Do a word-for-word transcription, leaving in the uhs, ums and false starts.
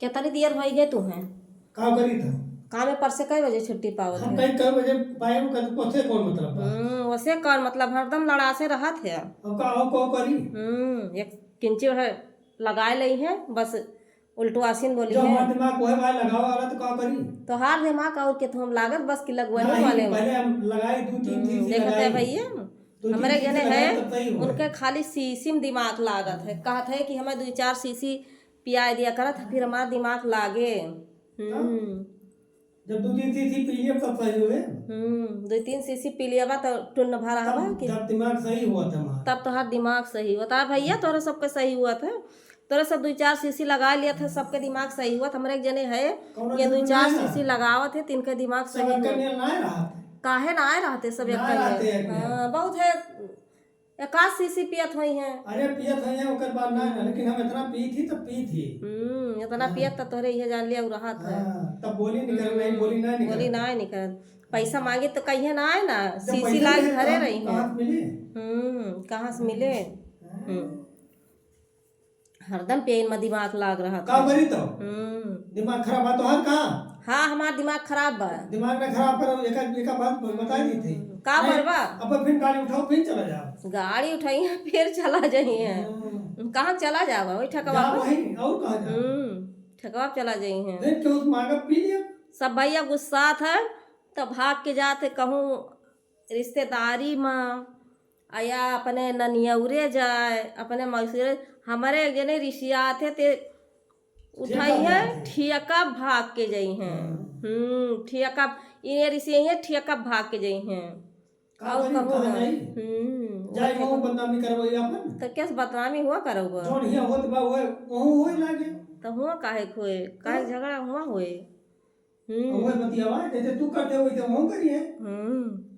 केतनी देर होइ गए तुहें? का करी था? कामे पर से कै बजे छुट्टी पावत हम है? कहीं कै बजे पाए, हम कहीं पहुँचे कौन मतलब बा? हम्म, वैसे कौन मतलब, हरदम लड़ासे रहत है। अब का, अब का करी? हम्म, एक किंची है लगाए लई है, बस उल्टवासिन बोली जो है। हमार दिमाग वह भाई लगावा वाला तो का करी? तोहार दिमाग और के तो हम लागत बस कि लगवाने नहीं, वाले हो। पहले हम लगाई, दो तीन हम्म, तीन देखत है लगाई। भैया, दो तीन हमरे तीन जने लगाई है, तब सही हुआ। उनके खाली सीसी में दिमाग लागत है। कहत है कि हमें दो चार सीसी पियाए दिया करत, फिर हमार दिमाग लागे। हम्म। जब दो तीन सीसी पी लिया तब सही हुए। हम्म, दो तीन सीसी पी लिया बा तो टुन्न भरा तब, हवा कि जब दिमाग सही हुआ था हमारा। तब तोहार दिमाग सही हुआ था भैया, तोहरे सबके सही हुआ था। तोहरे सब दो चार सीसी लगा लिया था, सबके दिमाग सही हुआ था। हमरे एक जने है, कौनो ये दो जरूरी चार नहीं ना। सीसी लगावत है, तिनके दिमाग सब सही एक हुआ। कन्या ना रहा। काहे ना आए रहते सब एक ना कन्या? रहते एक कन्या। हाँ, बहुत है। एकाध सीसी पियत होई हैं। अरे पियत होई हैं, ओकर बाद ना, हम्म। लेकिन हम इतना पी थी तो पी थी। हम्म, इतना हाँ। पियत तो तोहरे इहे जान लिया उ रहत है। हाँ, तब बोली निकल रही, हम्म, बोली ना निकल। बोली ना निकल। पैसा मांगे तो कहिए ना आए ना, जब सीसी पैसा लाइन मिले, धरे कहाँ, रही कहाँ हैं। से मिले? हम्म, कहाँ से मिले? हाँ। हम्म। हरदम पेन में दिमाग लाग रहा का था। करी तो? हम्म। दिमाग खराब बा तोहार का? हाँ, हमार दिमाग खराब बा। दिमाग ना खराब करो, एका, एका बात ब-, बताई दी थी। का नहीं, बरबा? अब फिर गाड़ी उठाओ, फिर चला जाओ। गाड़ी उठाई है, फिर चला जाई है। हम्म। कहाँ चला जावा? वही ठकवा जा पर? वहीं, और कहाँ जाओ? हम्म, ठकवा पर चला जाई है। फिर क्यों मांगा पी लिया? सब भैया गुस्सात है, तो भाग के जात है कहूँ रिश्तेदारी में, आ या अपने ननियौरे जाए, अपने मौसीरे, हमरे एक जने रिसियात है ते उठाई ठेका है, भाग के। ठेका भाग के जाई हैं। हम्म। हम्म, ठेका, इन्हें रिसियाई है, ठेका भाग के जाई हैं। का और करी, कहूँ कहाँ ना। जाई? हम्म, जाए वो वहूँ ठेका। बदनामी करवाई आपन। तो कैसे बदनामी हुआ करोगे? जौन हियाँ होत बा, वह, वहूँ होए लागे। तो हुआ काहे खोए? काहे हाँ। झगड़ा हुआ होए? हम्म। वह बतियावा, जैसे तू करते हो, वैसे वहूँ करिए। हम्म।